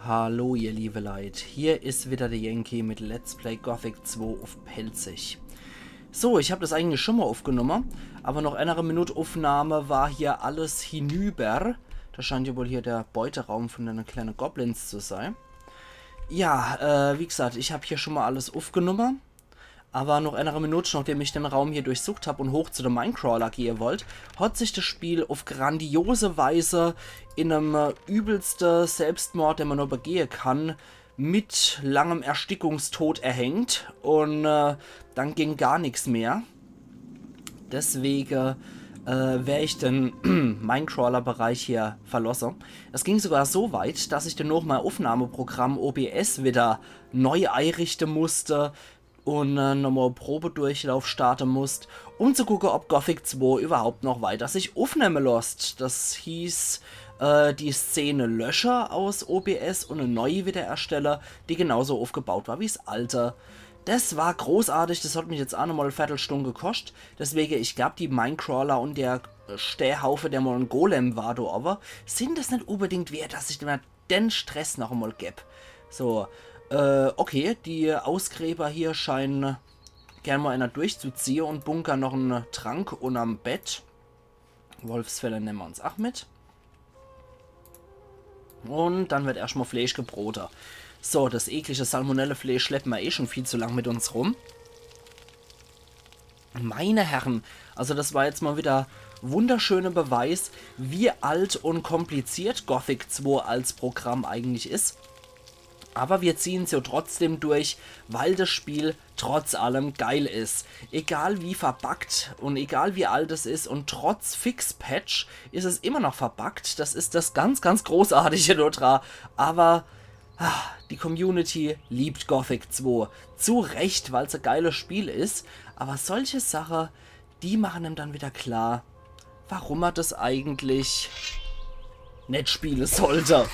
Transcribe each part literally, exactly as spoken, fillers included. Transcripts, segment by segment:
Hallo ihr liebe Leit, hier is wieder der Yankee mit Let's Play Gothic zwei uff Pälzisch. So, ich hab das eigentlich schon mal uffgenumme, aber noch enere Minut Uffnahme war hier alles hinüber. Das scheint ja wohl hier der Beuteraum von den kleinen Goblins zu sein. Ja, äh, wie gesagt, ich hab hier schon mal alles uffgenumme. Aber noch enere Minut, nachdem ich den Raum hier durchsucht hab und hoch zu dem Minecrawler gehe wollt, hat sich das Spiel auf grandiose Weise in einem äh, übelste Selbstmord, den man nur begehe kann, mit langem Erstickungstod erhängt und äh, dann ging gar nichts mehr. Deswegen äh, wär ich den Minecrawler-Bereich hier verlosse. Es ging sogar so weit, dass ich dann noch mein Aufnahmeprogramm O B S wieder neu einrichten musste und äh, nochmal Probedurchlauf starten musst, um zu gucken, ob Gothic zwei überhaupt noch weiter sich aufnehmen lässt. Das hieß, äh, die Szene lösche aus O B S und eine neue wieder erstelle, die genauso aufgebaut war wie's alte. Das war großartig, das hat mich jetzt auch nochmal eine Viertelstunde gekostet. Deswegen, ich glaub, die Minecrawler und der äh, Steinhaufe, der mal ein Golem war, do, aber sind es nicht unbedingt wert, dass ich mir den Stress noch einmal geb. So, äh, okay, die Ausgräber hier scheinen gern mal einer durchzuziehe und bunkern noch einen Trank unterm Bett. Wolfsfelle nehmen wir uns auch mit. Und dann wird erstmal Fleisch gebrote. So, das eklige Salmonellefleisch schleppen wir eh schon viel zu lang mit uns rum. Meine Herren, also das war jetzt mal wieder wunderschöner Beweis, wie alt und kompliziert Gothic zwei als Programm eigentlich is. Aber wir ziehen's ja trotzdem durch, weil das Spiel trotz allem geil is. Egal wie verbuggt und egal wie alt es is und trotz Fix-Patch is es immer noch verbuggt. Das is das ganz, ganz Großartige do dra. Aber ah, die Community liebt Gothic zwei. Zu Recht, weil's e geiles Spiel is. Aber solche Sache, die machen em dann wieder klar, warum er das eigentlich net spiele sollte.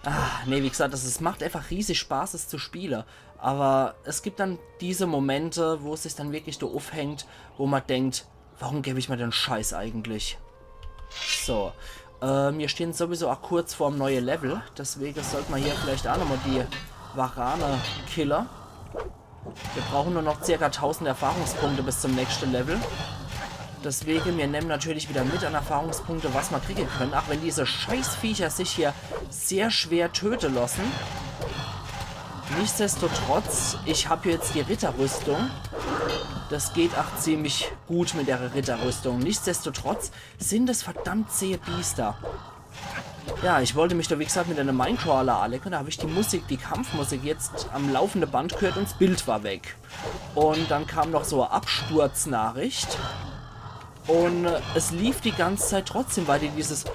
Ah, nee, wie gesagt, das, es macht einfach riesig Spaß, es zu spiele. Aber es gibt dann diese Momente, wo es sich dann wirklich do aufhängt, wo man denkt, warum gebe ich mir den Scheiß eigentlich? So, äh, wir stehen sowieso auch kurz vorm neue Level, deswegen sollte man hier vielleicht auch nochmal die Warane killen. Wir brauchen nur noch circa tausend Erfahrungspunkte bis zum nächsten Level. Deswegen, wir nehmen natürlich wieder mit an Erfahrungspunkte, was wir kriegen können, auch wenn diese Scheißviecher sich hier sehr schwer töten lassen. Nichtsdestotrotz, ich hab hier jetzt die Ritterrüstung. Das geht auch ziemlich gut mit der Ritterrüstung. Nichtsdestotrotz sind es verdammt zähe Biester. Ja, ich wollte mich da, wie gesagt, mit einem Minecrawler anlegen. Da habe ich die Musik, die Kampfmusik jetzt am laufenden Band gehört und das Bild war weg. Und dann kam noch so eine Absturznachricht. Und äh, es lief die ganze Zeit trotzdem weiter dieses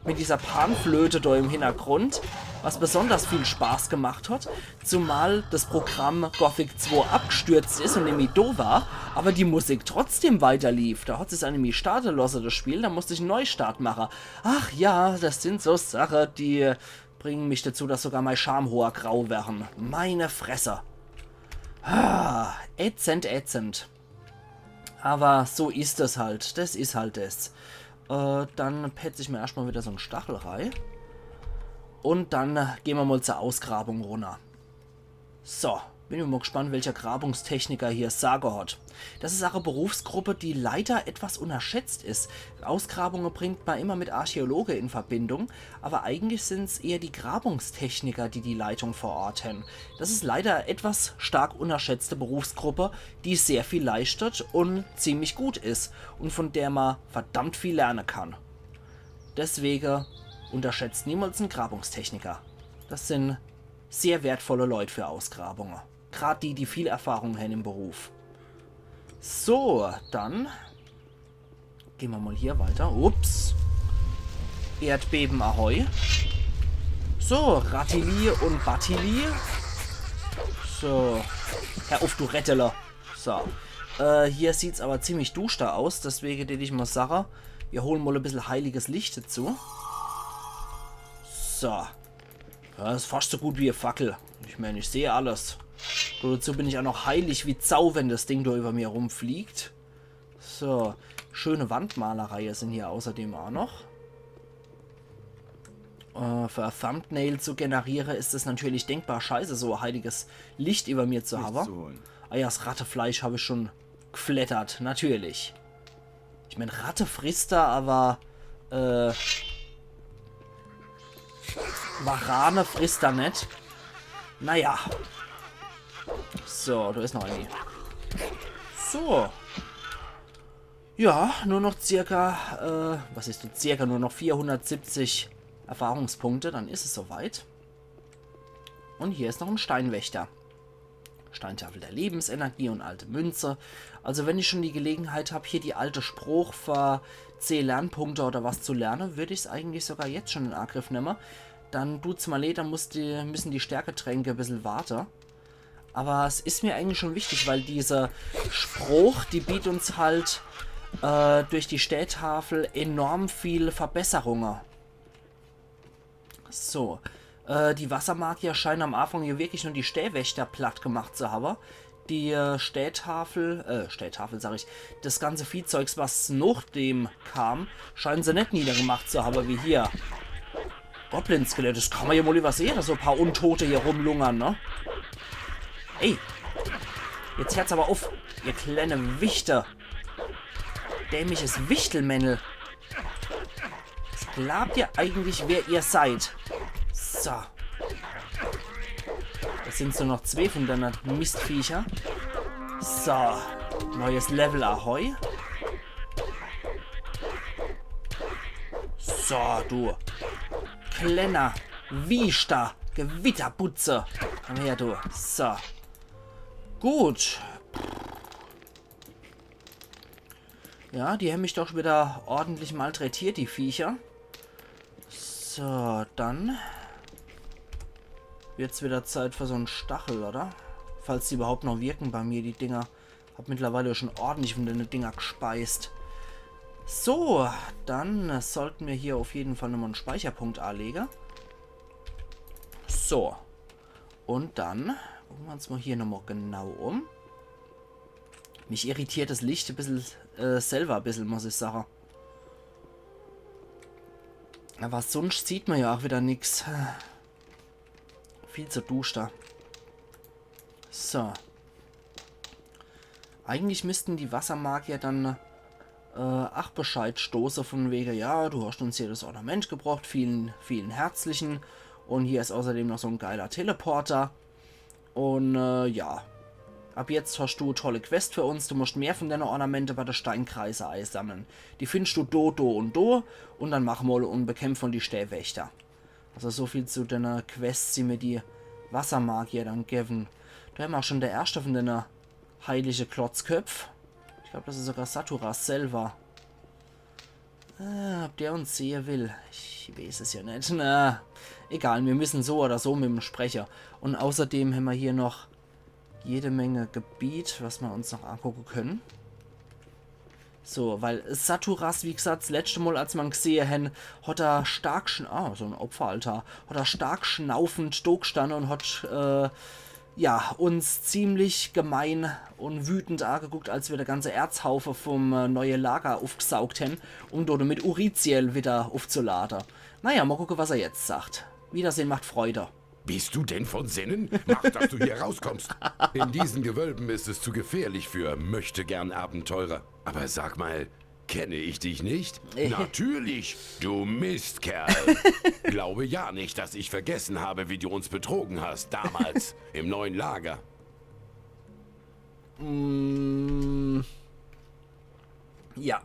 mit dieser Panflöte da im Hintergrund, was besonders viel Spaß gemacht hat, zumal das Programm Gothic zwei abgestürzt ist und nimmi do war, aber die Musik trotzdem weiter lief. Da hat es nämlich starte lassen, das Spiel, da musste ich einen Neustart machen. Ach ja, das sind so Sachen, die bringen mich dazu, dass sogar mein Schamhoor grau werden. Meine Fresse. Ah, ätzend, ätzend. Aber so ist es halt. Das ist halt das. Äh, dann petz ich mir erstmal wieder so einen Stachel rein. Und dann äh, gehen wir mal zur Ausgrabung runter. So, bin ich mal gespannt, welcher Grabungstechniker hier Sage hat. Das ist auch eine Berufsgruppe, die leider etwas unterschätzt ist. Ausgrabungen bringt man immer mit Archäologe in Verbindung, aber eigentlich sind's eher die Grabungstechniker, die die Leitung verorten. Das ist leider etwas stark unterschätzte Berufsgruppe, die sehr viel leistet und ziemlich gut ist und von der man verdammt viel lernen kann. Deswegen unterschätzt niemals einen Grabungstechniker. Das sind sehr wertvolle Leute für Ausgrabungen. Grad die, die viel Erfahrung haben im Beruf. So, dann gehen wir mal hier weiter. Ups. Erdbeben, ahoi. So, Rattili und Battili. So. Hör auf, du Rettele. So. Äh, hier sieht's aber ziemlich duster aus, deswegen tät ich mal sagen, wir holen mal ein bisschen heiliges Licht dazu. So. Ja, das ist fast so gut wie eine Fackel. Ich meine, ich sehe alles. Dazu bin ich auch noch heilig wie Sau, wenn das Ding da über mir rumfliegt. So, schöne Wandmalereien sind hier außerdem auch noch. Äh, für e Thumbnail zu generiere, is es natürlich denkbar scheiße, so e heiliges Licht iwwer mir zu hawwe. Ah ja, 's Rattefleisch hab ich schon gfleddert, natürlich. Ich mein, Ratte frisst er, awwer, äh, Warane frisst er net. Naja. So, do is noch eeni. So. Ja, nur noch circa, äh, was is denn circa, nur noch vierhundertsiebzig Erfahrungspunkte, dann is es soweit. Un hier is noch en Steinwächter. Steintafel der Lebensenergie un alte Münze. Also wenn ich schon die Gelegenheit hab, hier die alte Sproch für zeh Lernpunkte oder was zu lerne, würd ich's eigentlich sogar jetzt schon in Angriff nemme. Dann dut's ma leed, dann muss die, müssen die Stärketränke e bissel warte. Awwer 's is mir eigentlich schon wichtig, weil diese Sproch, die bietet uns halt, äh, durch die Steintafel enorm viel Verbesserunge. So. Äh, die Wassermagier scheinen am Anfang hier wirklich nur die Steinwächter platt gemacht zu hawwe. Die, äh, Steintafel, äh, Steintafel sag ich, das ganze Viehzeugs, was nochdem kam, scheinen se net niedergemacht zu hawwe, wie hier. Goblin-Skelett, das kann ma ja mol iwwersehe, dass so e paar Untote hier rumlungern, ne? Ey, jetzt hört's awwer uff, ihr kleine Wichter. Dämliches Wichtelmännel. Was glaubt ihr eigentlich, wer ihr seid? So. Das sind so noch zwee von denne Mistviecher. So. Neues Level, ahoi. So, du. Klenner. Wieschter. Gewitterbutze. Komm her, du. So. Gut. Ja, die hän mich doch wieder ordentlich malträtiert, die Viecher. So, dann wird's wieder Zeit für so'n Stachel, oder? Falls die überhaupt noch wirken bei mir, die Dinger. Hab mittlerweile schon ordentlich von denne Dinger gespeist. So, dann sollten wir hier auf jeden Fall nochmal en Speicherpunkt anlegen. So. Und dann gucken wir uns mal hier nochmal genau um. Mich irritiert das Licht e bissel, äh, selber e bissel, muss ich sagen. Aber sonst sieht man ja auch wieder nix. Viel zu duster. So. Eigentlich müssten die Wassermagier dann, äh, ach Bescheid stoße von wegen, ja, du hast uns hier das Ornament gebracht, vielen, vielen herzlichen. Und hier ist außerdem noch so ein geiler Teleporter. Und, äh, ja. Ab jetzt hast du tolle Quest für uns. Du musst mehr von deine Ornamente bei der Steinkreise einsammeln. Die findest du do, do und do. Und dann mach mal und bekämpf mal die Steinwächter. Also so viel zu deiner Quest, die mir die Wassermagier dann geben. Da haben wir auch schon der erste von deiner heilige Klotzköpf. Ich glaube, das ist sogar Saturas selber. Äh, ob der uns sehen will, ich weiß es ja nicht. Na, egal, wir müssen so oder so mit ihm sprechen. Und außerdem haben wir hier noch jede Menge Gebiet, was wir uns noch angucken können. So, weil Saturas, wie gesagt, das letzte Mal, als man gesehen haben, hat er stark schn-, ah, so ein Opferaltar, hat er stark schnaufend da gestanden und hat, äh, ja, uns ziemlich gemein und wütend angeguckt, als wir der ganze Erzhaufe vom, äh, neue Lager aufgesaugt haben, um dort mit Uriziel wieder aufzuladen. Naja, mal gucken, was er jetzt sagt. Wiedersehen macht Freude. Bist du denn von Sinnen? Mach, dass du hier rauskommst. In diesen Gewölben ist es zu gefährlich für Möchtegern-Abenteurer. Aber sag mal, kenne ich dich nicht? Natürlich, du Mistkerl. Glaube ja nicht, dass ich vergessen habe, wie du uns betrogen hast, damals, im neuen Lager. Mm. Ja.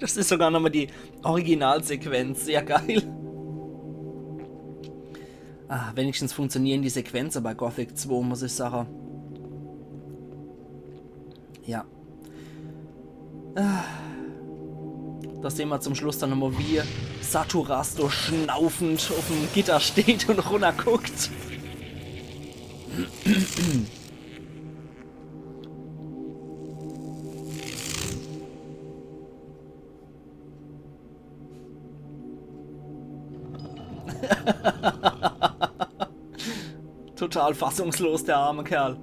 Das ist sogar nochmal die Originalsequenz. Sehr geil. Ah, wenigstens funktionieren die Sequenzen bei Gothic zwei, muss ich sagen. Ja. Ah. Da sehen wir zum Schluss dann nochmal, wie Saturas da schnaufend auf dem Gitter steht und runterguckt. Total fassungslos, der arme Kerl.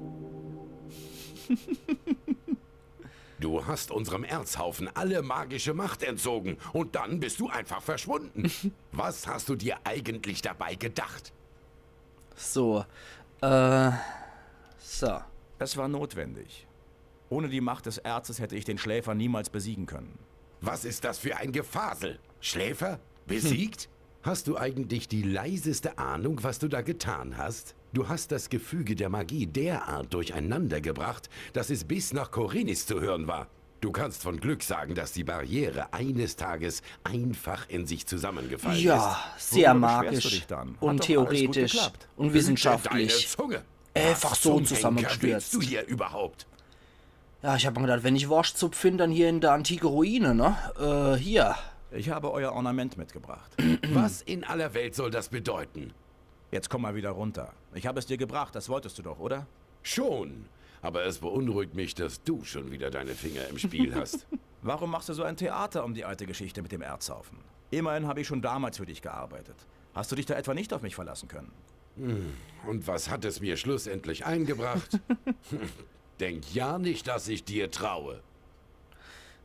Du hast unserem Erzhaufen alle magische Macht entzogen und dann bist du einfach verschwunden. Was hast du dir eigentlich dabei gedacht? So. Äh. So. Es war notwendig. Ohne die Macht des Erzes hätte ich den Schläfer niemals besiegen können. Was ist das für ein Gefasel? Schläfer? Besiegt? Hast du eigentlich die leiseste Ahnung, was du da getan hast? Du hast das Gefüge der Magie derart durcheinander gebracht, dass es bis nach Khorinis zu hören war. Du kannst von Glück sagen, dass die Barriere eines Tages einfach in sich zusammengefallen Ja, ist. sehr Worüber beschwerst du magisch dich dann? Hat und doch alles gut theoretisch geklappt. und Hüte deine wissenschaftlich Zunge. Einfach Was so zum Henker zusammengestürzt. Willst du hier überhaupt? Ja, ich hab mir gedacht, wenn ich Worschtsupp find, dann hier in der antike Ruine, ne? Äh, hier. Ich habe euer Ornament mitgebracht. Was in aller Welt soll das bedeuten? Jetzt komm mal wieder runter. Ich habe es dir gebracht, das wolltest du doch, oder? Schon. Aber es beunruhigt mich, dass du schon wieder deine Finger im Spiel hast. Warum machst du so ein Theater um die alte Geschichte mit dem Erzhaufen? Immerhin habe ich schon damals für dich gearbeitet. Hast du dich da etwa nicht auf mich verlassen können? Und was hat es mir schlussendlich eingebracht? Denk ja nicht, dass ich dir traue.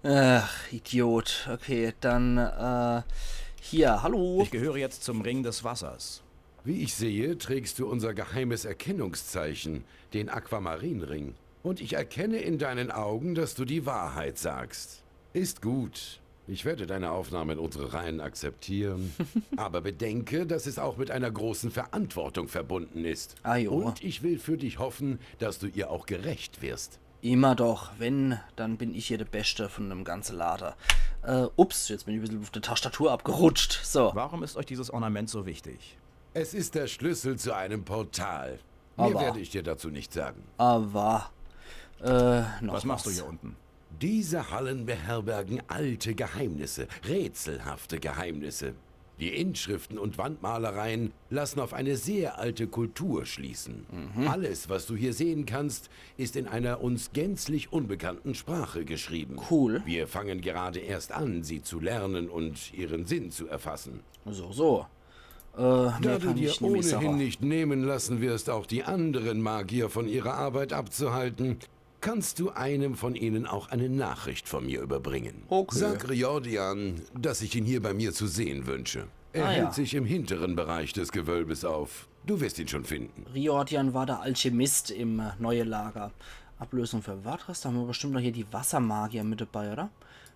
Ach, Idiot. Okay, dann, äh, hier, hallo. Ich gehöre jetzt zum Ring des Wassers. Wie ich sehe, trägst du unser geheimes Erkennungszeichen, den Aquamarinring. Und ich erkenne in deinen Augen, dass du die Wahrheit sagst. Ist gut. Ich werde deine Aufnahme in unsere Reihen akzeptieren. Aber bedenke, dass es auch mit einer großen Verantwortung verbunden ist. Ah, jo. Und ich will für dich hoffen, dass du ihr auch gerecht wirst. Immer doch, wenn, dann bin ich hier der Beste von dem ganzen Lader. Äh, ups, jetzt bin ich ein bisschen auf der Tastatur abgerutscht. So, Warum ist euch dieses Ornament so wichtig? Es ist der Schlüssel zu einem Portal. Mehr Aber- werde ich dir dazu nicht sagen. aber, äh, noch Was machst du hier unten? Diese Hallen beherbergen alte Geheimnisse, rätselhafte Geheimnisse. Die Inschriften und Wandmalereien lassen auf eine sehr alte Kultur schließen. Alles, was du hier sehen kannst, ist in einer uns gänzlich unbekannten Sprache geschrieben. Cool. Wir fangen gerade erst an, sie zu lernen und ihren Sinn zu erfassen. So, so. Äh, Da mehr du kann dir ich nämlich ohnehin sagen. nicht nehmen lassen wirst, auch die anderen Magier von ihrer Arbeit abzuhalten, kannst du einem von ihnen auch eine Nachricht von mir überbringen. Okay. Sag Riordian, dass ich ihn hier bei mir zu sehen wünsche. Er Ah, hält ja. sich im hinteren Bereich des Gewölbes auf. Du wirst ihn schon finden. Riordian war der Alchemist im äh, neue Lager. Ablösung für Vatras, da haben wir bestimmt noch hier die Wassermagier mit dabei, oder?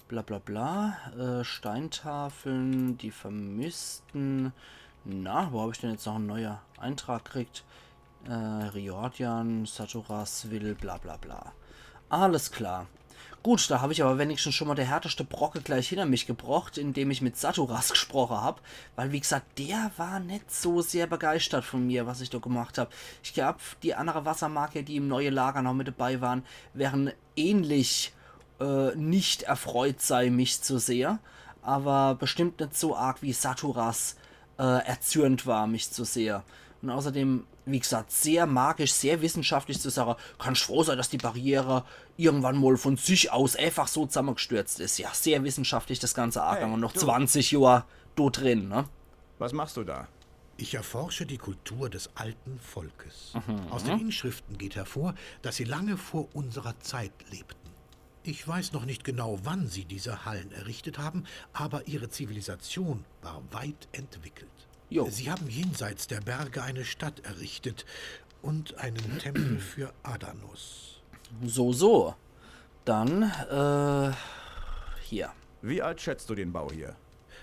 Bla bla bla. Äh, Steintafeln, die Vermissten. Na, wo habe ich denn jetzt noch einen neuen Eintrag gekriegt? Äh, Riordian, Saturas will, bla bla bla. Alles klar. Gut, da habe ich aber wenigstens schon mal der härteste Brocke gleich hinter mich gebracht, indem ich mit Saturas gesprochen habe. Weil, wie gesagt, der war nicht so sehr begeistert von mir, was ich da gemacht habe. Ich glaube, die anderen Wassermagier, die im neuen Lager noch mit dabei waren, wären ähnlich äh, nicht erfreut sei, mich zu sehen. Aber bestimmt nicht so arg, wie Saturas äh, erzürnt war, mich zu sehen. Und außerdem, wie gesagt, sehr magisch, sehr wissenschaftlich zu sagen, kannst froh sein, dass die Barriere irgendwann mal von sich aus einfach so zusammengestürzt ist. Ja, sehr wissenschaftlich das ganze Arkham Hey, und noch du. zwanzig Jahre dort drin, ne? Was machst du da? Ich erforsche die Kultur des alten Volkes. Aus den Inschriften geht hervor, dass sie lange vor unserer Zeit lebten. Ich weiß noch nicht genau, wann sie diese Hallen errichtet haben, aber ihre Zivilisation war weit entwickelt. Jo. Sie haben jenseits der Berge eine Stadt errichtet und einen Tempel für Adanos. So, so. Dann, äh, hier. Wie alt schätzt du den Bau hier?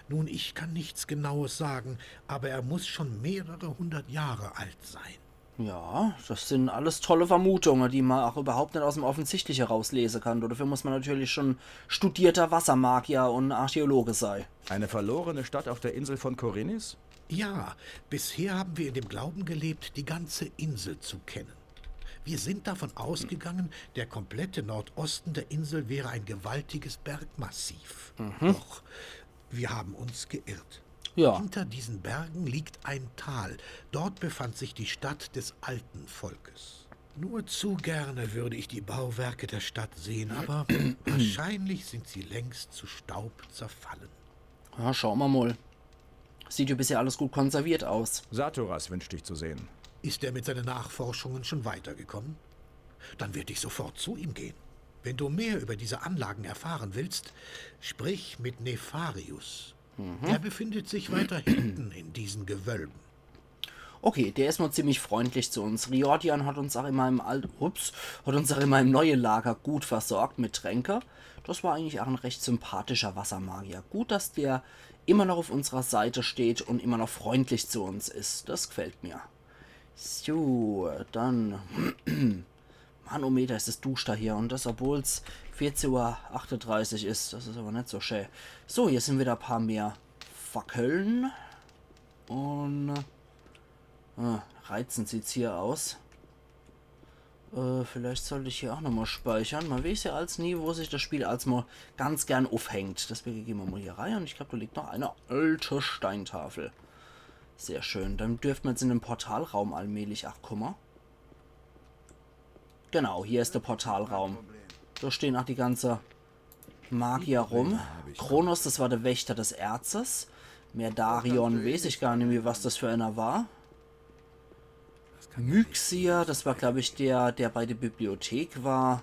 Nun, ich kann nichts Genaues sagen, aber er muss schon mehrere hundert Jahre alt sein. Ja, das sind alles tolle Vermutungen, die man auch überhaupt nicht aus dem Offensichtlichen rauslesen kann. Dafür muss man natürlich schon studierter Wassermagier und Archäologe sein. Eine verlorene Stadt auf der Insel von Khorinis? Ja, bisher haben wir in dem Glauben gelebt, die ganze Insel zu kennen. Wir sind davon ausgegangen, der komplette Nordosten der Insel wäre ein gewaltiges Bergmassiv. Doch wir haben uns geirrt. Ja. Hinter diesen Bergen liegt ein Tal. Dort befand sich die Stadt des alten Volkes. Nur zu gerne würde ich die Bauwerke der Stadt sehen, aber wahrscheinlich sind sie längst zu Staub zerfallen. Ja, schauen wir mal. Sieht ja bisher alles gut konserviert aus. Saturas wünscht dich zu sehen. Ist er mit seinen Nachforschungen schon weitergekommen? Dann werde ich sofort zu ihm gehen. Wenn du mehr über diese Anlagen erfahren willst, sprich mit Nefarius. Er befindet sich weiter hinten in diesen Gewölben. Okay, der is nur ziemlich freundlich zu uns. Riordion hat uns auch immer im Al-, ups, hat uns auch immer im neue Lager gut versorgt mit Tränke. Das war eigentlich auch ein recht sympathischer Wassermagier. Gut, dass der immer noch auf unserer Seite steht und immer noch freundlich zu uns is. Das gefällt mir. So, dann Manometer, is es duschter hier und das, obwohl's vierzehn Uhr achtunddreißig is. Das is aber net so schä. So, hier sin wieder e paar mehr Fackeln. Und äh, reizend sieht's hier aus. Äh, vielleicht sollt ich hier auch nochmal speichern. Man weiß ja als nie, wo sich das Spiel als mal ganz gern aufhängt. Deswegen gehen wir mal hier rein und ich glaub, da liegt noch eine alte Steintafel. Sehr schön. Dann dürften wir jetzt in den Portalraum allmählich. Ach, guck mal. Genau, hier is der Portalraum. Da stehen auch die ganze Magier rum. Kronos, das war der Wächter des Erzes. Merdarion, weiß ich gar nimmi, was das für einer war. Myxia, das war, glaub ich, der, der bei der Bibliothek war.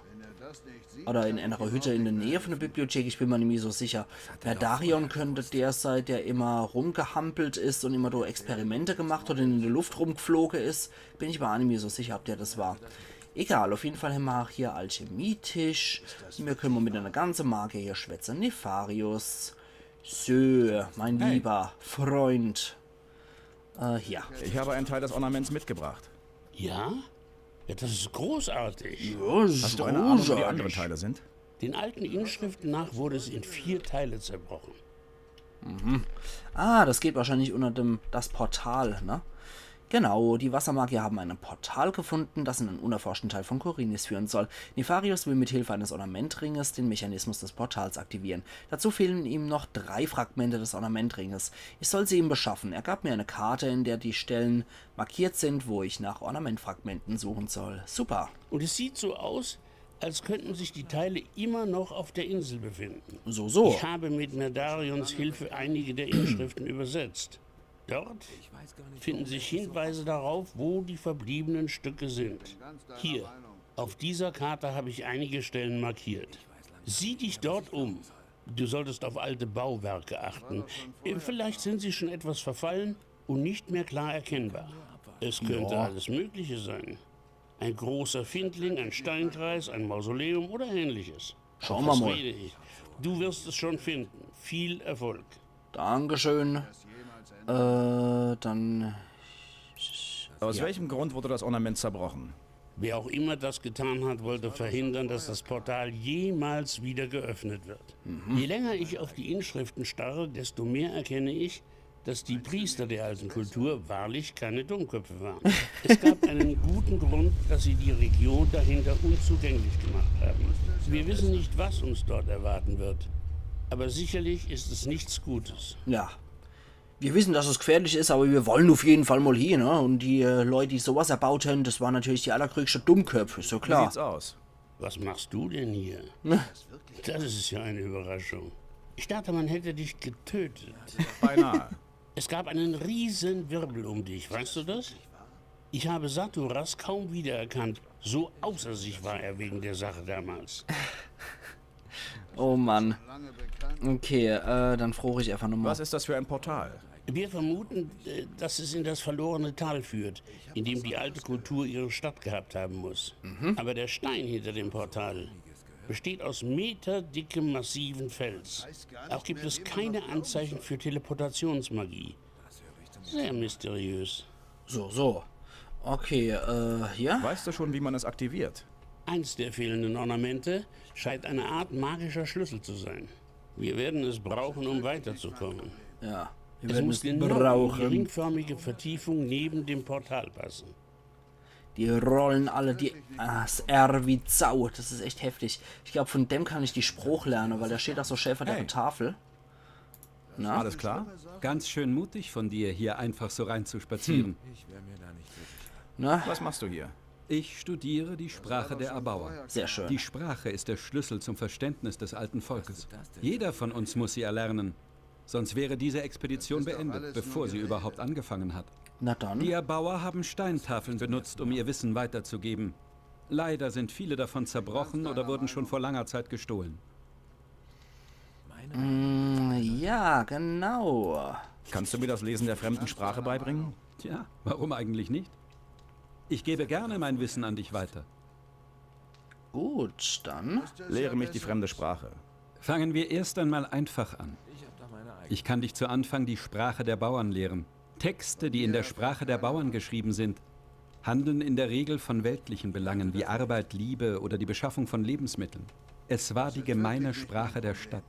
Oder in einer Hütte in der Nähe von der Bibliothek, ich bin mir nimmi so sicher. Merdarion könnte der sein, der immer rumgehampelt is und immer so Experimente gemacht hat und in der Luft rumgeflogen is. Bin ich mir auch nimmi so sicher, ob der das war. Egal, auf jeden Fall haben wir auch hier Alchemietisch. Wir können mal mit einer ganzen Marke hier schwätzen. Nefarius. So, mein lieber Freund. Äh, hier. Ich habe einen Teil des Ornaments mitgebracht. Ja? Ja, das ist großartig. Ja, das ist großartig. Hast du eine Ahnung, wo die anderen Teile sind? Den alten Inschriften nach wurde es in vier Teile zerbrochen. Mhm. Ah, das geht wahrscheinlich unter dem, das Portal, ne? Genau, die Wassermagier haben ein Portal gefunden, das in einen unerforschten Teil von Khorinis führen soll. Nefarius will mit Hilfe eines Ornamentringes den Mechanismus des Portals aktivieren. Dazu fehlen ihm noch drei Fragmente des Ornamentringes. Ich soll sie ihm beschaffen. Er gab mir eine Karte, in der die Stellen markiert sind, wo ich nach Ornamentfragmenten suchen soll. Super. Und es sieht so aus, als könnten sich die Teile immer noch auf der Insel befinden. So, so. Ich habe mit Merdarions Hilfe einige der Inschriften übersetzt. Dort finden sich Hinweise darauf, wo die verbliebenen Stücke sind. Hier, auf dieser Karte habe ich einige Stellen markiert. Sieh dich dort um. Du solltest auf alte Bauwerke achten. Vielleicht sind sie schon etwas verfallen und nicht mehr klar erkennbar. Es könnte alles Mögliche sein. Ein großer Findling, ein Steinkreis, ein Mausoleum oder Ähnliches. Schauen wir mal. Was rede ich? Du wirst es schon finden. Viel Erfolg. Dankeschön. Äh, dann. Aus welchem Grund wurde das Ornament zerbrochen? Wer auch immer das getan hat, wollte verhindern, dass das Portal jemals wieder geöffnet wird. Je länger ich auf die Inschriften starre, desto mehr erkenne ich, dass die Priester der alten Kultur wahrlich keine Dummköpfe waren. Es gab einen guten Grund, dass sie die Region dahinter unzugänglich gemacht haben. Wir wissen nicht, was uns dort erwarten wird. Aber sicherlich ist es nichts Gutes. Ja. Wir wissen, dass es gefährlich is, aber wir wollen auf jeden Fall mal hin, ne? Und die äh, Leute, die sowas erbaut haben, das waren natürlich die allergrößte Dummköpfe, is ja klar. Wie sieht's aus? Was machst du denn hier? Das ist ja eine Überraschung. Ich dachte, man hätte dich getötet. Beinahe. Es gab einen riesen Wirbel um dich, weißt du das? Ich habe Saturas kaum wiedererkannt. So außer sich war er wegen der Sache damals. Oh Mann. Okay, äh, dann frage ich einfach nochmal. Was ist das für ein Portal? Wir vermuten, äh, dass es in das verlorene Tal führt, in dem die alte Kultur ihre Stadt gehabt haben muss. Aber der Stein hinter dem Portal besteht aus meterdickem, massiven Fels. Auch gibt es keine Anzeichen für Teleportationsmagie. Sehr mysteriös. So, so. Okay, äh, hier? Weißt du schon, wie man es aktiviert? Eins der fehlenden Ornamente scheint eine Art magischer Schlüssel zu sein. Wir werden es brauchen, um weiterzukommen. Ja, wir werden es brauchen. Es muss genau eine ringförmige Vertiefung neben dem Portal passen. Die rollen alle die, ah, das R wie Sau. Das is echt heftig. Ich glaub, von dem kann ich die Spruch lerne, weil der steht auch so schä vor der Tafel. Na? Alles klar? Ganz schön mutig von dir, hier einfach so reinzuspazieren. Na? Was machst du hier? Ich studiere die Sprache der Erbauer. Sehr schön. Die Sprache ist der Schlüssel zum Verständnis des alten Volkes. Jeder von uns muss sie erlernen. Sonst wäre diese Expedition beendet, bevor sie überhaupt angefangen hat. Na dann. Die Erbauer haben Steintafeln benutzt, um ihr Wissen weiterzugeben. Leider sind viele davon zerbrochen oder wurden schon vor langer Zeit gestohlen. Mm, ja, genau. Kannst du mir das Lesen der fremden Sprache beibringen? Tja, warum eigentlich nicht? Ich gebe gerne mein Wissen an dich weiter. Gut, dann. Lehre mich die fremde Sprache. Fangen wir erst einmal einfach an. Ich kann dich zu Anfang die Sprache der Bauern lehren. Texte, die in der Sprache der Bauern geschrieben sind, handeln in der Regel von weltlichen Belangen wie Arbeit, Liebe oder die Beschaffung von Lebensmitteln. Es war die gemeine Sprache der Stadt.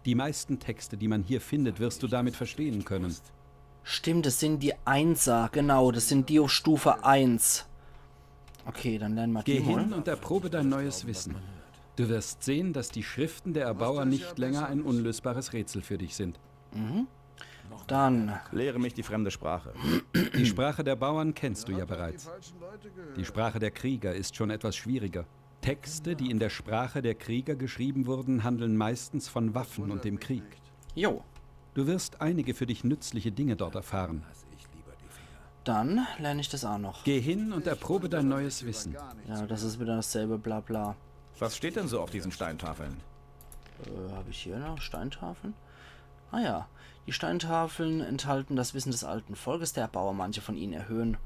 Die meisten Texte, die man hier findet, wirst du damit verstehen können. Stimmt, das sind die Einser, genau, das sind die auf Stufe eins. Okay, dann lernen wir Geh die mal. Hin und erprobe dein neues Wissen. Du wirst sehen, dass die Schriften der Erbauer nicht länger ein unlösbares Rätsel für dich sind. Dann, Lehre mich die fremde Sprache. Die Sprache der Bauern kennst du ja bereits. Die Sprache der Krieger ist schon etwas schwieriger. Texte, die in der Sprache der Krieger geschrieben wurden, handeln meistens von Waffen und dem Krieg. Jo, Du wirst einige für dich nützliche Dinge dort erfahren. Dann lerne ich das auch noch. Geh hin und erprobe dein neues Wissen. Ja, das ist wieder dasselbe Blabla. Was steht denn so auf diesen Steintafeln? Äh, habe ich hier noch Steintafeln? Ah ja, die Steintafeln enthalten das Wissen des alten Volkes der Erbauer. Manche von ihnen erhöhen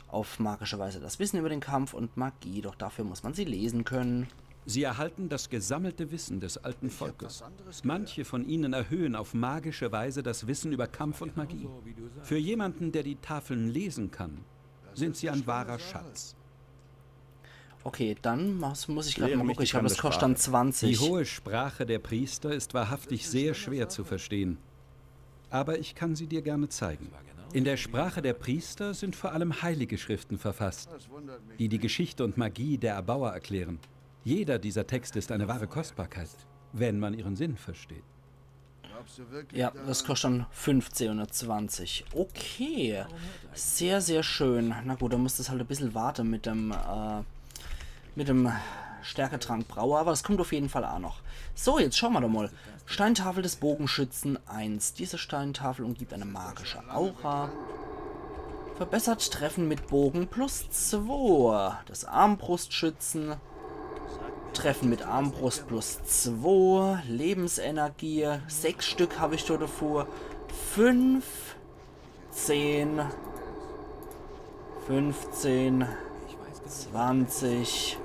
auf magische Weise das Wissen über den Kampf und Magie, doch dafür muss man sie lesen können. Sie erhalten das gesammelte Wissen des alten Volkes. Manche von ihnen erhöhen auf magische Weise das Wissen über Kampf und Magie. Für jemanden, der die Tafeln lesen kann, sind sie ein wahrer Schatz. Okay, dann muss, muss ich gerade Lehre mal mich gucken. die Ich glaube, das fremde kostet dann Sprache. Die zwanzig. Hohe Sprache der Priester ist wahrhaftig sehr schwer zu verstehen. Aber ich kann sie dir gerne zeigen. In der Sprache der Priester sind vor allem heilige Schriften verfasst, die die Geschichte und Magie der Erbauer erklären. Jeder dieser Texte ist eine wahre Kostbarkeit, wenn man ihren Sinn versteht. Ja, das kostet dann fünfzehn oder zwanzig. Okay. Sehr, sehr schön. Na gut, dann muss das halt ein bisschen warten mit dem, äh, mit dem Stärketrank Brauer, aber das kommt auf jeden Fall auch noch. So, jetzt schauen wir doch mal. Steintafel des Bogenschützen eins. Diese Steintafel umgibt eine magische Aura. Verbessert Treffen mit Bogen plus zwei. Das Armbrustschützen. Treffen mit Armbrust plus zwei. Lebensenergie. Sechs Stück habe ich da davor. Fünf, zehn, fünfzehn, zwanzig,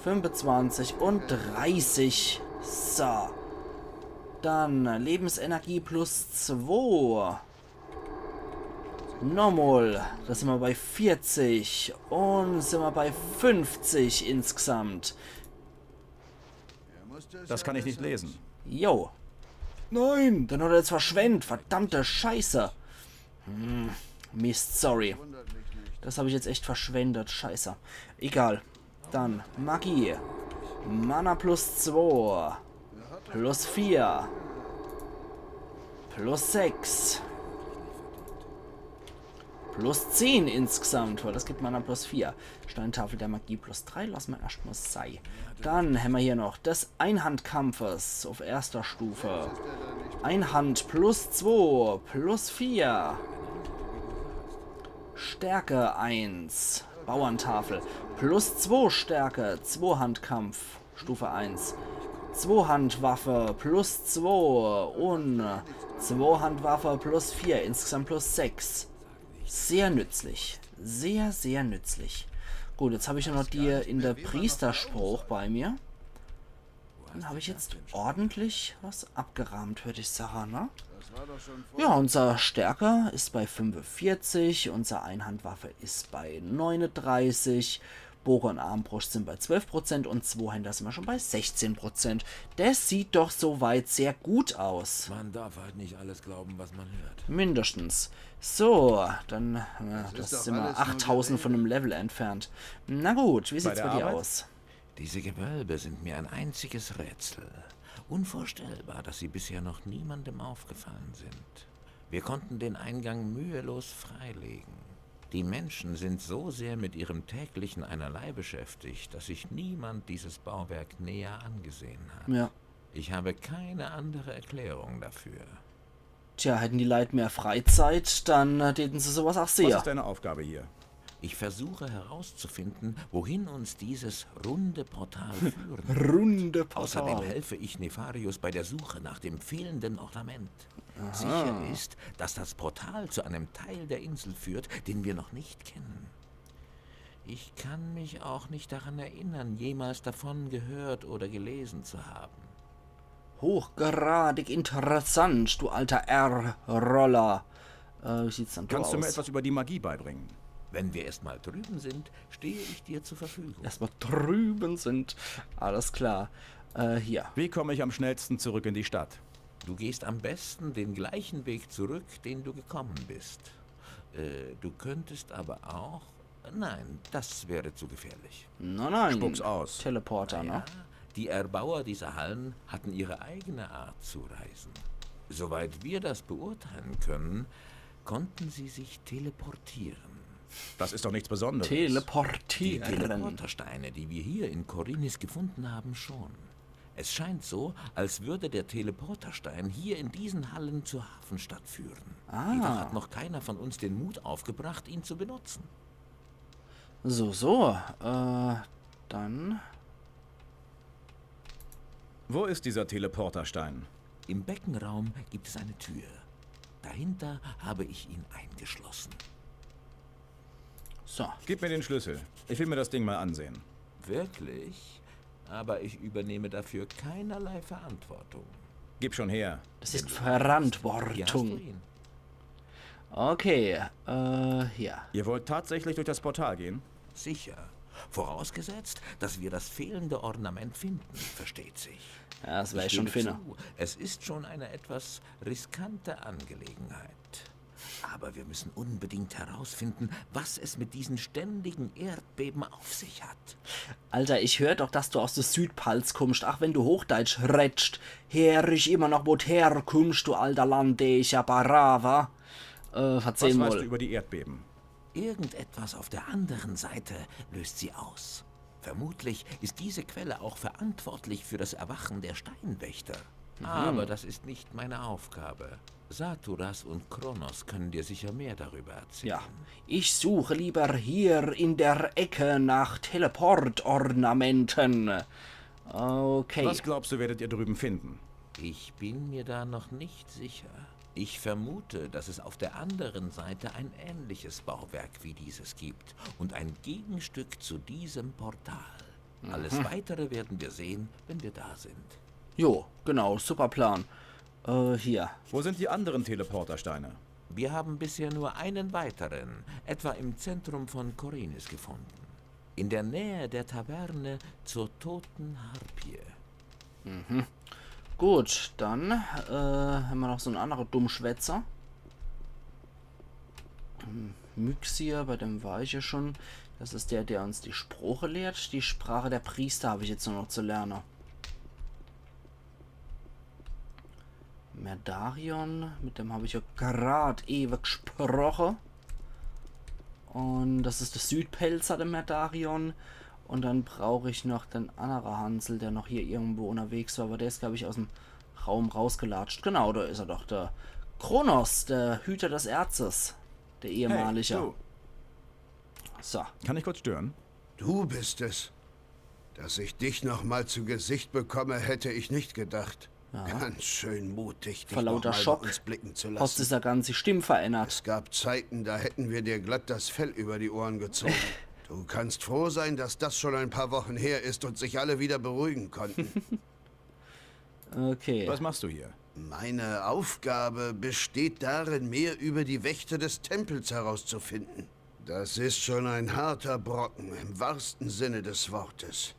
fünfundzwanzig und dreißig. So. Dann Lebensenergie plus zwei. Nochmal, da sind wir bei vierzig und sind wir bei fünfzig insgesamt. Das kann ich nicht lesen. Jo. Nein, dann hat er jetzt verschwendet. Verdammte Scheiße. Hm, Mist, sorry. Das habe ich jetzt echt verschwendet. Scheiße. Egal. Dann Magie. Mana plus zwei. Plus vier. Plus sechs. Plus zehn insgesamt, weil das gibt Mana plus vier. Steintafel der Magie plus drei, lass mal erstmal sei. Dann haben wir hier noch des Einhandkampfes auf erster Stufe. Einhand plus zwei, plus vier. Stärke eins. Bauerntafel. Plus zwei Stärke. Zweihandkampf. Stufe eins. Zweihandwaffe plus zwei und Zweihandwaffe plus vier. Insgesamt plus sechs. Sehr nützlich. Sehr, sehr nützlich. Gut, jetzt habe ich ja noch die in der Priestersprache bei mir. Dann habe ich jetzt ordentlich was abgeräumt, würde ich sagen, ne? Ja, unser Stärke ist bei fünfundvierzig, unser Einhandwaffe ist bei neununddreißig, Bogen und Armbrust sind bei zwölf Prozent und Zweihänder sind wir schon bei sechzehn Prozent. Das sieht doch soweit sehr gut aus. Man darf halt nicht alles glauben, was man hört. Mindestens. So, dann äh, das sind wir achttausend von dem Level entfernt. Na gut, wie sieht's bei dir aus? Diese Gewölbe sind mir ein einziges Rätsel. Unvorstellbar, dass sie bisher noch niemandem aufgefallen sind. Wir konnten den Eingang mühelos freilegen. Die Menschen sind so sehr mit ihrem täglichen Einerlei beschäftigt, dass sich niemand dieses Bauwerk näher angesehen hat. Ja. Ich habe keine andere Erklärung dafür. Tja, hätten die Leute mehr Freizeit, dann äh, täten sie sowas auch Was sehen. Ist deine Aufgabe hier? Ich versuche herauszufinden, wohin uns dieses runde Portal führen. Runde Außerdem Portal. Helfe ich Nefarius bei der Suche nach dem fehlenden Ornament. Sicher ist, dass das Portal zu einem Teil der Insel führt, den wir noch nicht kennen. Ich kann mich auch nicht daran erinnern, jemals davon gehört oder gelesen zu haben. Hochgradig interessant, du alter R-Roller. Äh, wie sieht's dann do Kannst du mir aus? Etwas über die Magie beibringen? Wenn wir erstmal drüben sind, stehe ich dir zur Verfügung. Erstmal drüben sind. Alles klar. Äh, hier. Wie komme ich am schnellsten zurück in die Stadt? Du gehst am besten den gleichen Weg zurück, den du gekommen bist. Äh, du könntest aber auch... Nein, das wäre zu gefährlich. Nein, nein. Spuck's aus. Teleporter, Ja, ne? die Erbauer dieser Hallen hatten ihre eigene Art zu reisen. Soweit wir das beurteilen können, konnten sie sich teleportieren. Das ist doch nichts Besonderes. Die Teleportieren. Teleportersteine, die wir hier in Khorinis gefunden haben, schon. Es scheint so, als würde der Teleporterstein hier in diesen Hallen zur Hafenstadt führen. Ah. Jedoch hat noch keiner von uns den Mut aufgebracht, ihn zu benutzen. So, so. Äh, dann. Wo ist dieser Teleporterstein? Im Beckenraum gibt es eine Tür. Dahinter habe ich ihn eingeschlossen. So. Gib mir den Schlüssel. Ich will mir das Ding mal ansehen. Wirklich? Aber ich übernehme dafür keinerlei Verantwortung. Gib schon her. Das ist Ja, Verantwortung. ihn. Okay, äh, hier. Ihr wollt tatsächlich durch das Portal gehen? Sicher. Vorausgesetzt, dass wir das fehlende Ornament finden, versteht sich. Ja, das wär Ich schon gebe Finne. Zu, es ist schon eine etwas riskante Angelegenheit. Aber wir müssen unbedingt herausfinden, was es mit diesen ständigen Erdbeben auf sich hat. Alter, ich hör doch, dass du aus der Südpalz kummst. Ach, wenn du Hochdeutsch redst, hör ich immer noch, wo du herkummst, du alter Landecher Barawa. Äh, verzähl Was weißt du mal. Über die Erdbeben? Irgendetwas auf der anderen Seite löst sie aus. Vermutlich ist diese Quelle auch verantwortlich für das Erwachen der Steinwächter. Aber das ist nicht meine Aufgabe. Saturas und Kronos können dir sicher mehr darüber erzählen. Ja, ich suche lieber hier in der Ecke nach Teleportornamenten. Okay. Was glaubst du, werdet ihr drüben finden? Ich bin mir da noch nicht sicher. Ich vermute, dass es auf der anderen Seite ein ähnliches Bauwerk wie dieses gibt und ein Gegenstück zu diesem Portal. Alles Weitere werden wir sehen, wenn wir da sind. Jo, genau, super Plan. Äh, hier. Wo sind die anderen Teleportersteine? Wir haben bisher nur einen weiteren, etwa im Zentrum von Khorinis gefunden. In der Nähe der Taverne zur toten Harpie. Gut, dann äh, hämmer noch so en annere Dummschwätzer. Hm, Myxir, bei dem war ich ja schon. Das is der, der uns die Sprache lehrt. Die Sprache der Priester hab ich jetzt nur noch zu lerne. Merdarion, mit dem hab ich ja grad ewe gsproche. Und das is der Südpälzer, der Merdarion. Und dann brauch ich noch den annere Hansel, der noch hier irgendwo unterwegs war. Aber der is, glaub ich, aus em Raum rausgelatscht. Genau, da is er doch, der Kronos, der Hüter des Erzes. Der ehemalige. Hey, du. So. Kann ich kurz stören? Du bist es. Dass ich dich noch mal zu Gesicht bekomme, hätte ich nicht gedacht. Ganz schön mutig, dich Vor noch lauter mal Schock bei uns blicken zu Hast du lassen. ja ganz die Stimm verändert. Es gab Zeiten, da hätten wir dir glatt das Fell über die Ohren gezogen. Du kannst froh sein, dass das schon ein paar Wochen her ist und sich alle wieder beruhigen konnten. Okay. Was machst du hier? Meine Aufgabe besteht darin, mehr über die Wächter des Tempels herauszufinden. Das ist schon ein harter Brocken im wahrsten Sinne des Wortes.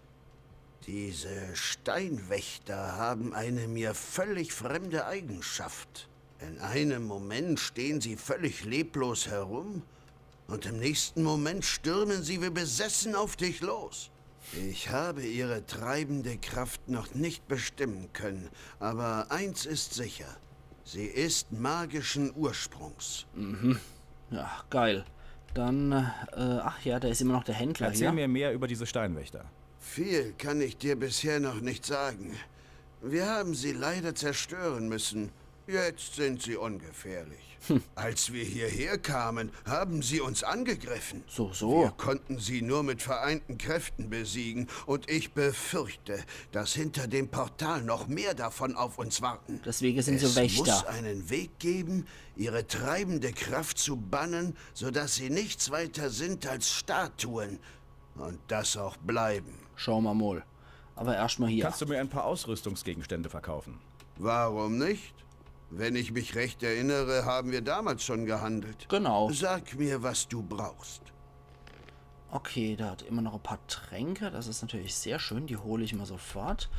Diese Steinwächter haben eine mir völlig fremde Eigenschaft. In einem Moment stehen sie völlig leblos herum und im nächsten Moment stürmen sie wie besessen auf dich los. Ich habe ihre treibende Kraft noch nicht bestimmen können, aber eins ist sicher. Sie ist magischen Ursprungs. Ja, geil. Dann, äh, ach ja, da is immer noch der Händler Erzähl hier. Mir mehr über diese Steinwächter. Viel kann ich dir bisher noch nicht sagen. Wir haben sie leider zerstören müssen. Jetzt sind sie ungefährlich. Als wir hierher kamen, haben sie uns angegriffen. So, so. Wir konnten sie nur mit vereinten Kräften besiegen und ich befürchte, dass hinter dem Portal noch mehr davon auf uns warten. Deswegen sind sie Es muss Wächter. einen Weg geben, ihre treibende Kraft zu bannen, sodass sie nichts weiter sind als Statuen. Und das auch bleiben. Schaue mer mol. Aber erscht mal hier. Kannst du mir ein paar Ausrüstungsgegenstände verkaufen? Warum nicht? Wenn ich mich recht erinnere, haben wir damals schon gehandelt. Genau. Sag mir, was du brauchst. Okay, der hat immer noch ein paar Tränke. Das ist natürlich sehr schön. Die hole ich mal sofort.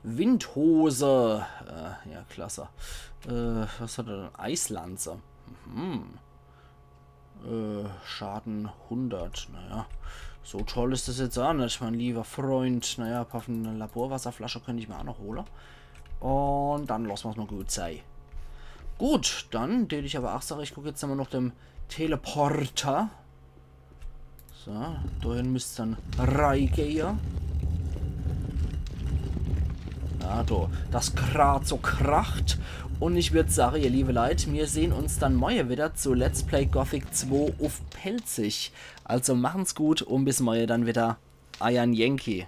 Windhose. Äh, ja, klasse. Äh, was hat er denn? Eislanze. Mhm. Äh, Schaden hundert. Naja, so toll ist das jetzt auch nicht, mein lieber Freund. Naja, ein paar von der Laborwasserflasche könnte ich mir auch noch holen. Und dann lassen wir's mal gut sei. Gut, dann tät ich aber auch sagen, ich guck jetzt immer noch dem Teleporter. So, dahin müsst dann reigehe. Ja, do, das grad so kracht. Und ich würd sagen, ihr liebe Leit, wir sehen uns dann morgen wieder zu Let's Play Gothic zwei auf Pälzisch. Also machen's gut und bis morgen dann wieder. Eiern Yankee.